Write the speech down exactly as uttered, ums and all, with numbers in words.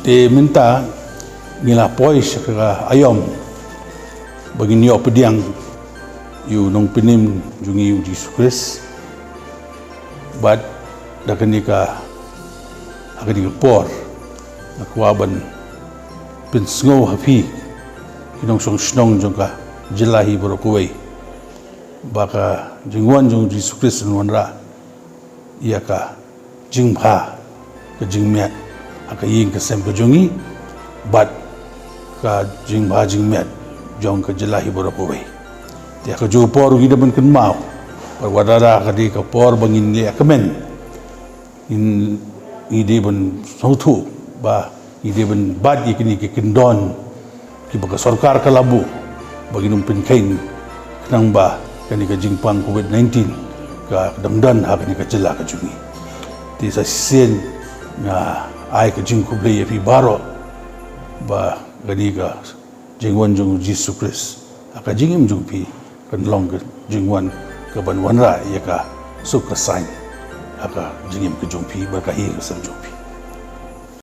Te mynta ngi la poi sha ka aiom ba ngin ïoh pdiang ïa u nongpynim jong ngi u Jisu Khrist. Bad da kane ka, ha kane ka por, nga kwah ban pynsngew ha phi ki nongshong shnong jong ka jylla hi baroh kawei, ba ka jingwan jong u Jisu Khrist un wanrah ïa ka jingbha ka jingmiat ha ka ïing ka sem ka jong ngi, bad ka jingbha jingmiat jong ka jylla hi baroh kawei. Te ha kajuh ka por ngi dei ban kynmaw, bad wat la da ka dei ka por ba ngin leh kmen, ngin, ngi dei ban sngewthuh ba ngi dei ban bat ïa kine ki kyndon kiba ka sorkar ka la buh ba ngin ym pynkheiñ, khnang ba kane ka jingpang covid nineteen kam dang don ha kane ka jylla ka jong ngi. Te sa shisien nga ai ka jingkhublei ïa phi baroh ba kane ka jingwan jong u Jisu Khrist ha ka jingim jong phi kan long ka jingwan kaban wanrah ïa ka suk ka saiñ ha ka jingim ka jong phi bad ka ïing ka sem jong phi.